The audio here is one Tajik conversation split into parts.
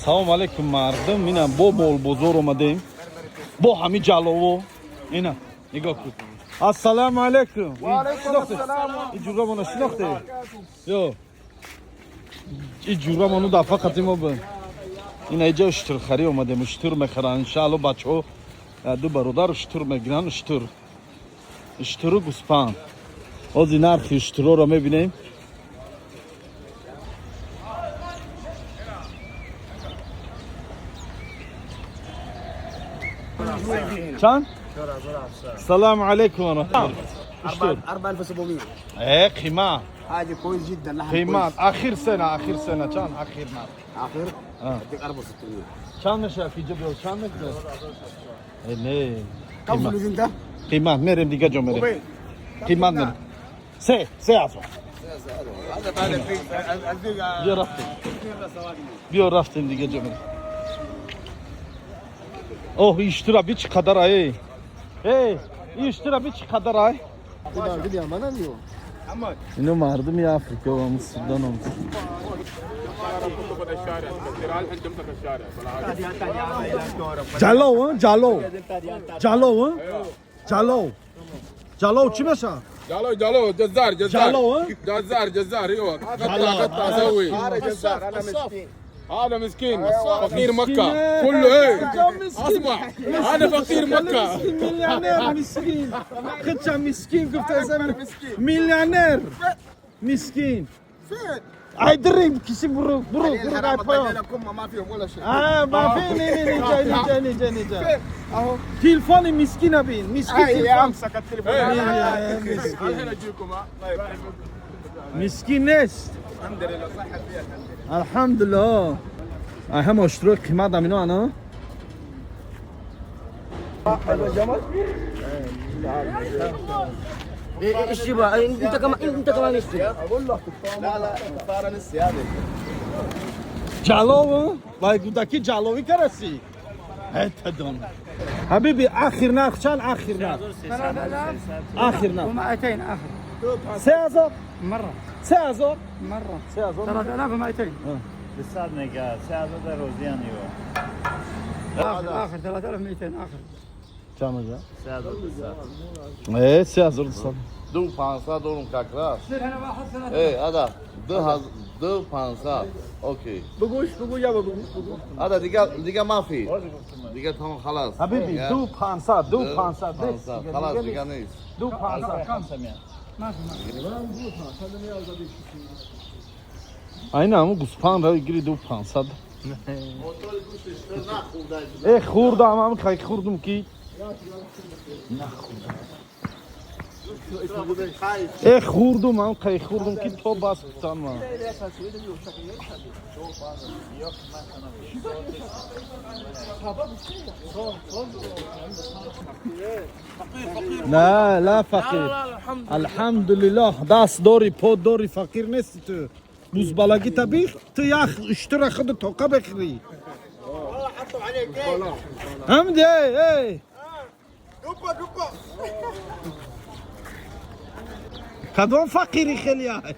Салом алейкум, мардум. Ина бо молбозор омадем. Бо ҳами ҷалово. Ина нигоҳ кун. Ассалому алейкум. Ин ҷурамона шинохте? Ё. Ин ҷурамону дафъа қати мо б. Ина иҷа уштурхарӣ омадем, уштур мехаранд. Иншаалло бачаҳо ду бародар уштур мегиранд, уштур. Уштуру гӯспанд. Ҳозир нархи уштурҳоро мебинем. Чанд? Салому алейкум ва раҳматуллоҳ. Уштур. 4700. Э, қимат. حاجه كويس جدا، لحم. قیمت كويس. آخر سنة، آخر سنة چند آخر نرخ؟ اخر. آه. اديك 4600. چند میشه فیجا بیاد چند میشه؟ نه. كم قیمت. فلوس انت؟ قیمت میریم دیگه جا میریم. قیمت میریم. سه سه هزار. بیا رفتیم. بیا رفتیم دیگه جا میریم. اوه اشترا بی چقدر ای. ای اشترا بی چقدر ای. اینو مردم افریقا و سودان هم. جلو ها جلو جلو ها جلو جلو چی میشه؟ جالو جالو جزار جزار. جالو ها؟ جزار جزار، ايوه. قطع قطع سوي. جزار انا مسكين. هذا مسكين فقير مكة كله ايه. اسمع، هذا فقير مكة. میلیونر مسکین خدشم مسکین گفت اصلا میلیونر مسکین ای دریم کسی برو برو برو ای پایان. لكم ما فيهم ولا شيء. آه ما في ني ني ني جا ني جا ني جا ني جا اهو. تلفون مسكين بين مسكين هاي تلفون. امسك التليفون. الحين اجيكم ها. مسكين نیست. الحمد لله صحة فيها الحمد لله. الحمدلله. هم اشترو قیمت هم اینو انا. اشتري بقى انت كمان، انت كمان اشتري. لا لا صار لسه هذا. جلو وای گودکی جلوی کرسی هتدون حبیبی آخر نرخ چند؟ آخر نرخ، آخر نرخ. و200 اخر. 3000. مره. 3000. مره. 3000. 3200. بسعد نگاه سه هزار روزیان یو. اخر اخر 3200 اخر. چند میشه؟ سه هزار بسعد. اه 3200. دو 500 دورم kakra. هنا واحد ثلاثة. Ey ada دو 500. اوکی. بقوش بقول يابا بقوش بقول. هذا دیگه دیگه ما في. دیگه تمام خلاص. حبیبی دو 500 دو 500. 500 خلاص دیگه نیست. دو 500. ما في ما اینا همون گوسفند را گیری دو 500. ای خوردم هم خیلی خوردم کی نخوردم. ای خوردم هم خیلی خوردم کی تو بس گفتم من. نه لا فقیر الحمدلله دست داری پا داری فقیر نیستی تو بوزبالگی تبیخ تو یخ اشترا خود توقع بخری هم دی ای کدام فقیری خیلی ای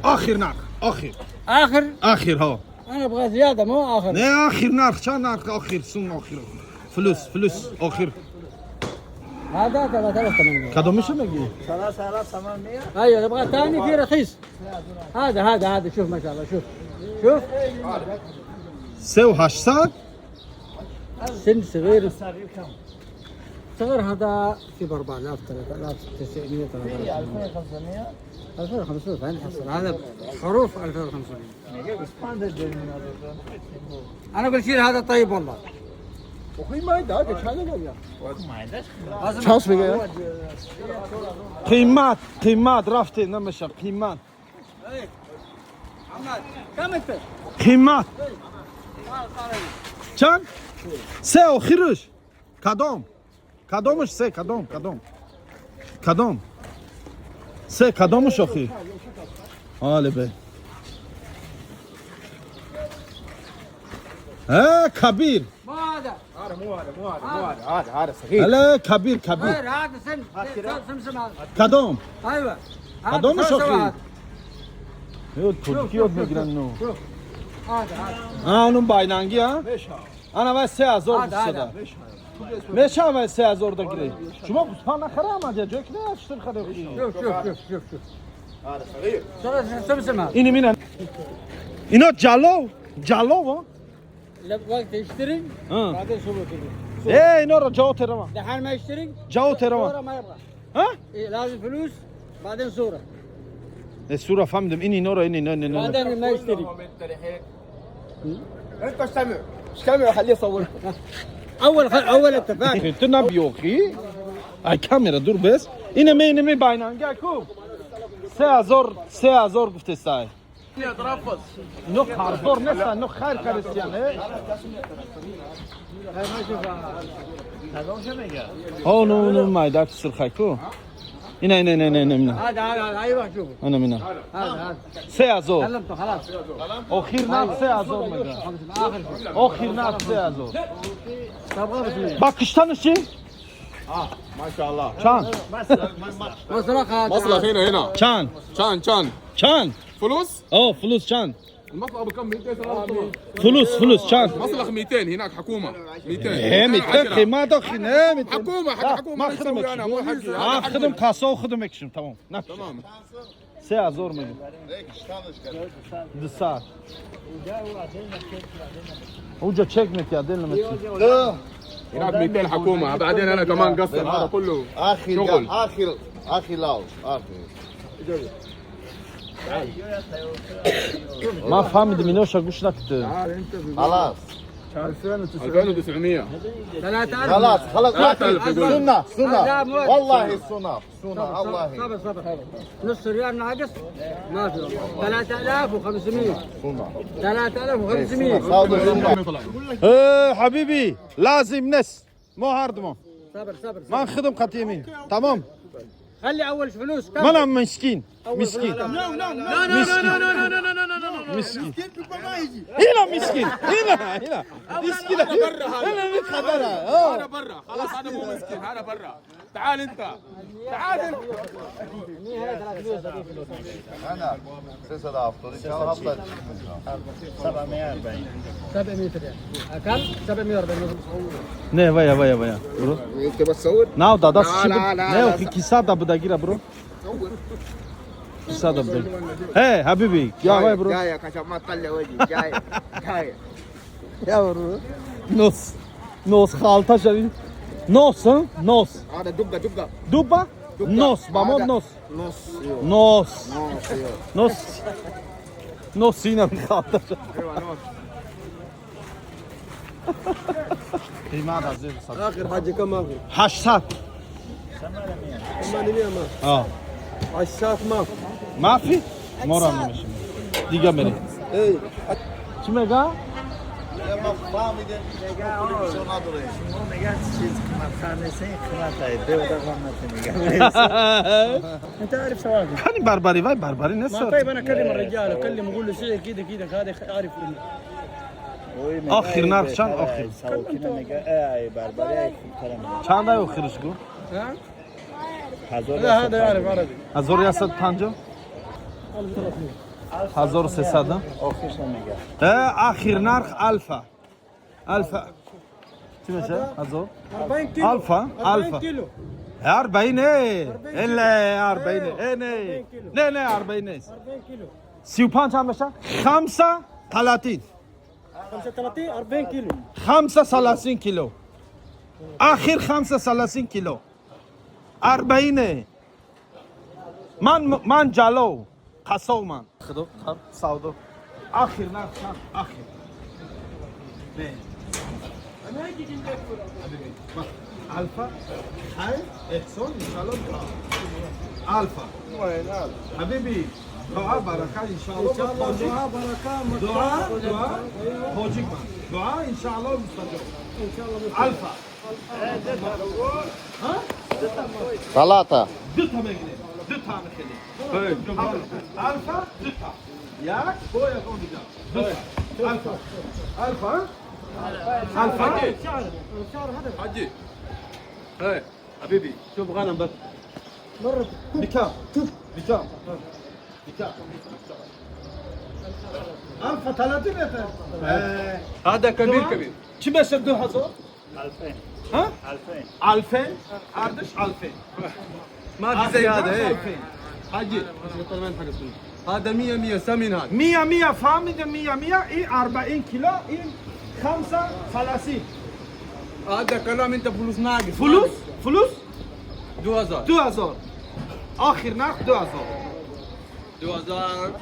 آخر نرخ آخر. اخر. آخر ها. انا ابغى زياده مو اخر. نه آخر نرخ چند نرخ آخر سون آخر فلوس فلوس آخر. هذا 3800. کدامشو میگی؟ ايوه تبغى ثاني في رخيص. هذا هذا هذا شوف ما شاء الله شوف شوف. 3800. سن صغير صغير هذا في ب 4000 3900 2500 2500 فين نحصل هذا خروف 2500. انا قلت شيل هذا طيب والله. شانس بقى. قیمت قیمت رفته نمیشه قیمت. كم انت؟ قیمت چند؟ سه آخرش کدام؟ کدامش سه کدام کدام کدام سه کدامش آخر حاله به اه کبیر. مو هذا. هذا مو هذا مو هذا مو هذا هذا هذا صغير. هلا کبیر کبیر. غير هذا سن سمسم هذا. کدام؟ ايوه هذا کدامش سوا سوا آخر؟ هذا. یاد ترکی یاد میگیرن نو. شوف. هذا هذا. آه اون باینانگی ها؟ انا وای 3000 صدا. میشه وای 3000 دگیری. شما گوسفند نخره اما جای که نه شتر خره. شوف شوف شوف شوف شوف. هذا صغير. سمسم هذا. اینی مینه. اینا جلو جلو ها؟ وقت يشتري ها. بعدين سووا كذا. ای اینا رو جاو ترما. دحين ما يشتري جاو ترما. صورة ما يبغى. ها؟ إيه لازم فلوس بعدين صورة. سورة فهمدم اینی اینا رو اینی نه نه نه. بعدين ما يشتري. انت اجتمع اجتمع خليه يصور. اول اتفاق. تو نبیوخی؟ ای کامرا دور بس. اینه می باینانگی کو. 3000 3000 گفته سای. نو قرضدار نیستن نو خیر کریستیانه. آه نو نو مایدک سرخکو. اینه اینه اینه اینه اینه. هذا هذا ايوه شوفه. اینه اینه. هذا هذا. 3000. كلمته خلاص. آخر نرخ 3000 میگه. اخر شيء. آخر نرخ 3000. تبغى بس با کشتنش چی؟ ما شاء الله. چند؟ مصرخ هذا. مصلخ هنا هنا. چند؟ شان شان. چند؟ فلوس؟ آه فلوس چند؟ المصلخ بكم؟ 200. فلوس فلوس چند؟ مصلخ 200 هناك حكومه 200. اه 200 قیمت آخی نه 200. حكومه حق حكومه. ما ما خدمت اسوي انا مو حقي. ما خدم کاسا و خدم اکشم تمام. نه تمام. 3000 میگه. دو ساعت. اونجا چک میکرد دل نمی‌تونی. هناك 200 حكومه بعدين انا كمان قصر هذا كله اخر شغل. اخر اخر لاو اخر. ما فهمیدم اینا گوش نکته. خلاص 2900. 3000. خلاص خلاص. 3000 يقول. سنة سنة لا، والله سنة سنة والله. صبر صبر نص ريال ناقص ما في 3500. سنة 3500. صادق سنة. اه حبیبی لازم نس ما هردم. صبر صبر. من خدم قطعی يمين تمام. خلي اول فلوس كم؟ منم مسكين مسكين. لا لا لا لا لا لا مسكين هنا مسكين هنا هنا مسكين هنا متخبرها. هذا برا خلاص هذا مو مسكين هذا برا. تعال انت تعال انت. انا 377. 740. 700 ريال. كم؟ 740. نه ویا ویا ویا برو. انت بتصور؟ نه دادا لا، چی لا، بود؟ لا، نه لا. کی کیسه دا بدگیره برو. کیسه دا بدگیره. هی حبیبی یا وای برو. جايك عشان ما تطلع وجهي جايك جايك. یا برو. نص نص خالتا شدی. نص ها؟ نص. هذا دقه دقه. دوبا؟ نص با ما نص. نص. نص. نص ايوه. نص. نص اینم خالتا شد. ايوه نص. قیمت از این اخر حاجه كم اخر؟ 800. 800 ما. آه 800 ما. ما فی؟ ما را نمیشه. دیگه بریم. اي. چی میگه؟ ما فهمیدم نداره. میگن چیز قیمت نیست این قیمت های دو دقیقه میگم. انت عارف سواقي. کانی بربری وای بربری نیست. ما طيب انا اكلم الرجال اكلم اقول له سعر كذا كذا هذا يعرف إنه. آخر نرخ چند آخر؟ میگه ای بربری خوب ترم. چند ای آخرش گو؟ ها؟ هزار. لا هذا يعرف عربي. 1150 1300. آخرش میگه. آخر نرخ الفا الفا چی میشه؟ هزار؟ 40 كيلو. الفا 40 الفا كيلو. 40 الا 40 نه نه نه 40 نیست. 40 كيلو. 35 هم میشه؟ 35. 35 40 كيلو. 35 کیلو. آخر 35 کیلو. 40. من جلو قصو من خدو خب سودو آخر نرخ چند؟ آخر نه الفا خیر احسان انشالله دعا الفا حبیبی دعا برکه انشالله. ان شاء الله دعاء بركه. دعا دعا حاجی من دعا انشالله مستجاب. ان شاء الله. الفا ثلاثة. دو تا میگیره دو تا میخیلی الفا دو تا یک با یک اون دیگه دو تا الفا الفا الفا. حجي هاي حبيبي شوف غنم بس مرة. بكام بكام بكام؟ ألف 30 متر. هذا كبير كبير. چی بشه 2000؟ 2000. ها؟ 2000. 2000 اردش 2000. ما في زي هذا. ايه حاجی هذا 100 100 سمين هذا. 100 100 فهمیدم 100 100 این 40 کیلو این 35. هذا كلام انت فلوس ناقص. فلوس فلوس 2000. 2000 آخر نرخ 2000. 2000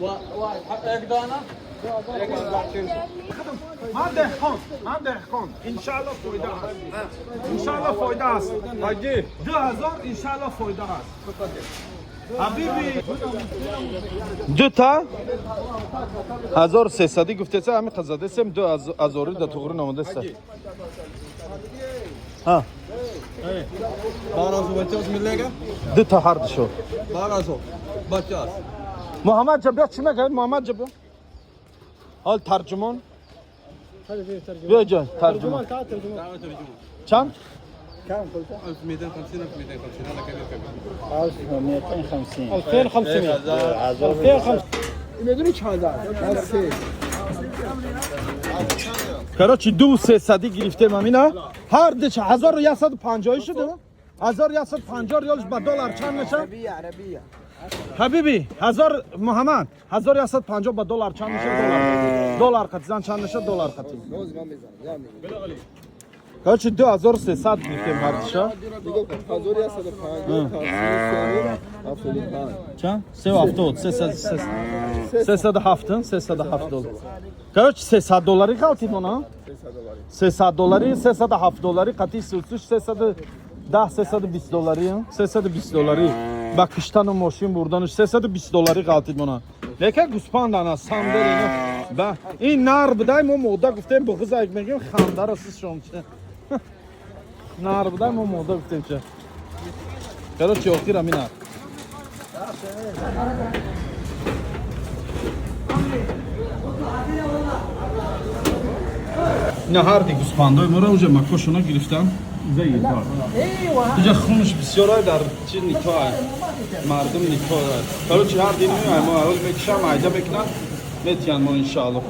واحد حق یک دانه. من دهقان من دهقان انشالله فایده هست انشالله فایده هست حاجی 2000 انشالله فایده هست حبیبی دو تا 1300 گفته سه همین خزاده سم 2000 دا تغری نمونده سه ها 1200 بچاس ملێگە دو تا هر شو 1200 بچاس. محمد جان بیا چی میگه محمد جان بیا حال ترجمان بیا جان ترجمان تعال ترجمان. چند كم قلت؟ 1250 1250 هذا كبير كبير. 1250. 2500. 2500. короче 2300 گرفتیم همینا هر دچ 1150 شده 1150 ریالش با دلار چند میشه؟ عربية عربية. حبیبی 1000 محمد 1150 با دلار چند میشه؟ دلار دلار قطعی زن چند میشه دلار قطعی؟ короче 2300 گرفتیم هر دچ. 1150 چند؟ 370 307 307. короче 300 دلاری غلطید اونا 300 دلاری 307 دلاری قطعی 36 310 320 دلاری 320 دلاری با کشتن و ماشین بردنش 320 دلاری غلطید اونا لیکن گوسپند انا سم داره با این نر بدای ما مودا گفتیم بغض یک میگیم خنده را سیز شما چه نر بدای ما مودا گفتیم چه короче охир همین نر نه هر دی گوسفندای ما را اونجا مکاشونا گرفتن اینجا خونش بسیار در چی نیکا مردم نیکا. короче هر دی نمیای ما اول میکشم ایده میکنن میتیان ما انشاءالله.